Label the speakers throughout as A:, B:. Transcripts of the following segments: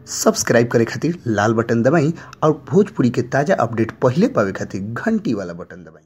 A: Subscribe करे खातिर लाल button दबाई और भोजपुरी के ताजा अपडेट पहिले पावे खातिर घंटी वाला बटन दबाई।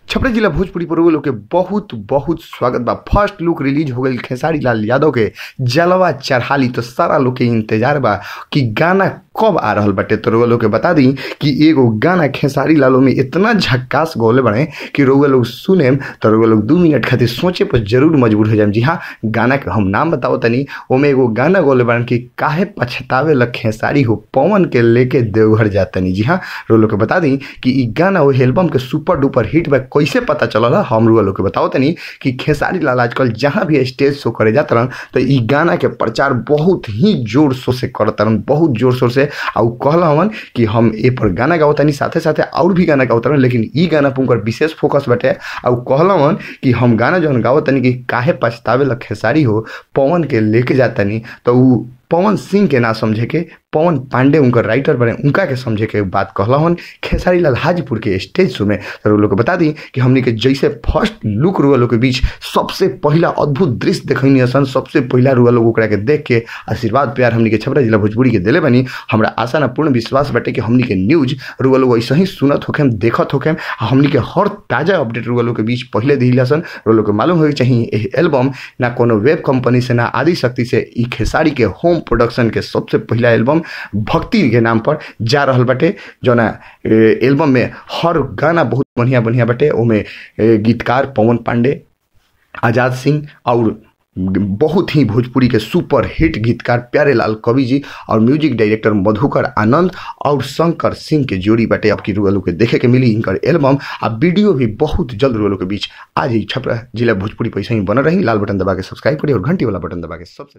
B: छपरा जिला भोजपुरी पर लोग के बहुत बहुत स्वागत बा। फर्स्ट लुक रिलीज हो गई खेसारी लाल यादव के जलवा चढ़ाली, तो सारा लोग के इंतजार बा कि गाना कब आ रहल बाटे। तो रउआ लोग के बता दी कि एगो गाना खेसारी लालो में इतना झक्कास गौले बने कि रउआ लोग सुनेम तो रउआ लोग 2 मिनट खातिर सोचे पर जरूर मजबूर हो जाए। जी हाँ, गाना के हम नाम बताओ तनी, ओमे एगो गाना गौले बन कि काहे पछतावे ल खेसारी हो पवन के लेके देवघर जातनी। जी हाँ, रउआ लोग के बता दी कि ई गाना वो एल्बम के सुपर डुपर हिट बा। कैसे पता चलल हम रउआ लोग के बताओ तनी कि खेसारी लाल आजकल जहाँ भी स्टेज शो करे जात रहन तो ई गाना के प्रचार बहुत ही जोर शोर से करत रहन, बहुत जोर शोर से। और कहला हवन कि हम ए पर गाना गावतानी, साथे साथे और भी गाना गावत रहन, लेकिन ई गाना पर उनकर विशेष फोकस बाटे। और कहला हवन कि हम गाना जौन गावतानी कि काहे पछतावे ल खेसारी हो पवन के लेके जातनी, तो उ पवन सिंह के ना समझे के पवन पांडे उनकर राइटर बने उनका के समझे के बात कहला हन खेसारी लाल हाजीपुर के स्टेज शो में। तो लोग के बता दी कि हमनी के जैसे फर्स्ट लुक रुआ लोग के बीच सबसे पहला अद्भुत दृश्य देखनी हसन, सबसे पहला रुआ लोग ओकरा के देख के आशीर्वाद प्यार हमनी के छपरा जिला भोजपुरी के दिले बनी। हमरा आशा ना पूर्ण विश्वास बाटे कि हमनी के न्यूज रुआ लोग ऐसे ही सुनत होखेम, देखत होखेम, हमनी के हर ताज़ा अपडेट रुआ लोग के बीच पहले दिला सन। रुआ लोग के मालूम होए चाहिए एह एल्बम ना कोनो वेब कंपनी से ना आदि शक्ति से ई खेसारी के होम प्रोडक्शन के सबसे पहला एल्बम भक्ति के नाम पर जा रहल बाटे। जौना एल्बम में हर गाना बहुत बढ़िया बढ़िया बाटे। ओमे गीतकार पवन पांडे, आज़ाद सिंह और बहुत ही भोजपुरी के सुपर हिट गीतकार प्यारेलाल कवि जी और म्यूजिक डायरेक्टर मधुकर आनंद और शंकर सिंह के जोड़ी बाटे। अब की रुआ लोग के देखे के मिली इनकर एल्बम आ वीडियो भी बहुत जल्द रुआ लोग के बीच आज ही छपरा जिला भोजपुरी पैसा ही बनल रही। लाल बटन दबा के सब्सक्राइब करी और घंटी वाला बटन दबा के सबसे